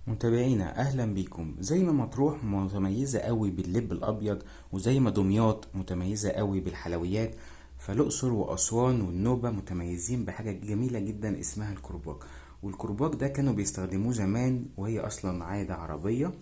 متابعينا اهلا بيكم. زي ما مطروح متميزة قوي باللب الابيض، وزي ما دمياط متميزة قوي بالحلويات، فالاقصر واسوان والنوبة متميزين بحاجة جميلة جدا اسمها الكرباج. والكرباج ده كانوا بيستخدموه زمان، وهي اصلا عادة عربية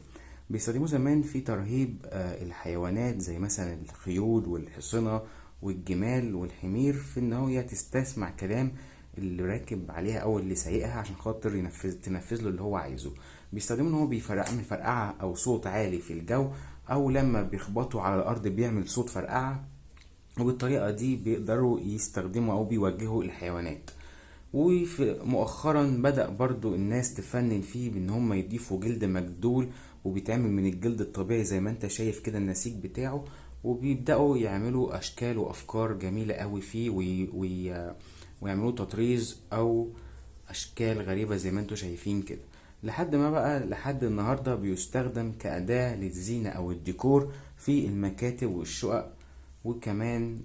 بيستخدموه زمان في ترهيب الحيوانات زي مثلا الخيول والحصنة والجمال والحمير، في ان هي تستسمع كلام اللي راكب عليها او اللي سايقها عشان خاطر تنفذ له اللي هو عايزه. بيستخدموا ان هو بيعمل فرقعة او صوت عالي في الجو، او لما بيخبطوا على الارض بيعمل صوت فرقعة، وبالطريقة دي بيقدروا يستخدموا او بيوجهوا الحيوانات. ومؤخرا بدأ برضو الناس تفنن فيه بان هم يضيفوا جلد مجدول، وبيتعمل من الجلد الطبيعي زي ما انت شايف كده النسيج بتاعه، وبيبدأوا يعملوا اشكال وافكار جميلة قوي فيه، ويعملوه تطريز او اشكال غريبة زي ما انتوا شايفين كده، لحد ما بقى لحد النهاردة بيستخدم كأداة للزينة او الديكور في المكاتب والشقق وكمان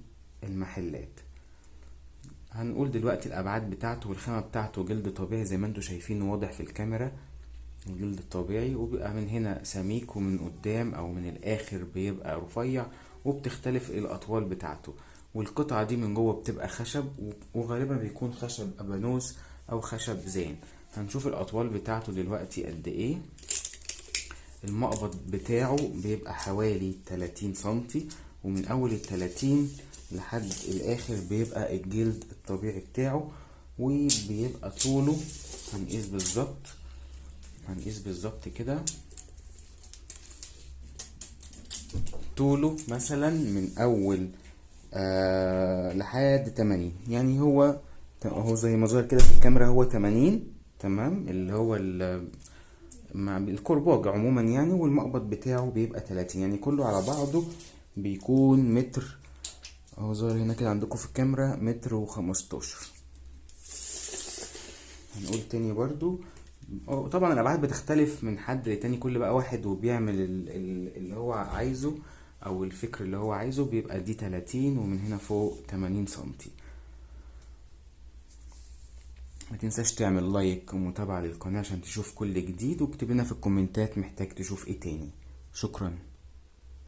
المحلات. هنقول دلوقتي الابعاد بتاعته والخامة بتاعته جلد طبيعي زي ما انتوا شايفين واضح في الكاميرا، الجلد الطبيعي، وبيبقى من هنا سميك ومن قدام او من الاخر بيبقى رفيع، وبتختلف الاطوال بتاعته. والقطعة دي من جوه بتبقى خشب، وغالبا بيكون خشب ابانوس او خشب زين. هنشوف الاطوال بتاعته دلوقتي قد ايه. المقبض بتاعه بيبقى حوالي 30 سنتي، ومن اول التلاتين لحد الاخر بيبقى الجلد الطبيعي بتاعه، وبيبقى طوله هنقيس بالظبط كده طوله مثلا من اول لحد 80، يعني هو زي ما ظهر كده في الكاميرا هو 80، تمام، اللي هو مع الكرباج عموما يعني. والمقبض بتاعه بيبقى 30، يعني كله على بعضه بيكون متر، اهو ظاهر هنا كده عندكم في الكاميرا متر وخمستاشر. هنقول تاني برضو، طبعا الابعاد بتختلف من حد لتاني، كل بقى واحد وبيعمل اللي هو عايزه او الفكر اللي هو عايزه. بيبقى دي 30 ومن هنا فوق 80 سنتي. ما تنساش تعمل لايك ومتابعة للقناة عشان تشوف كل جديد، واكتب لنا في الكومنتات محتاج تشوف ايه تاني. شكرا.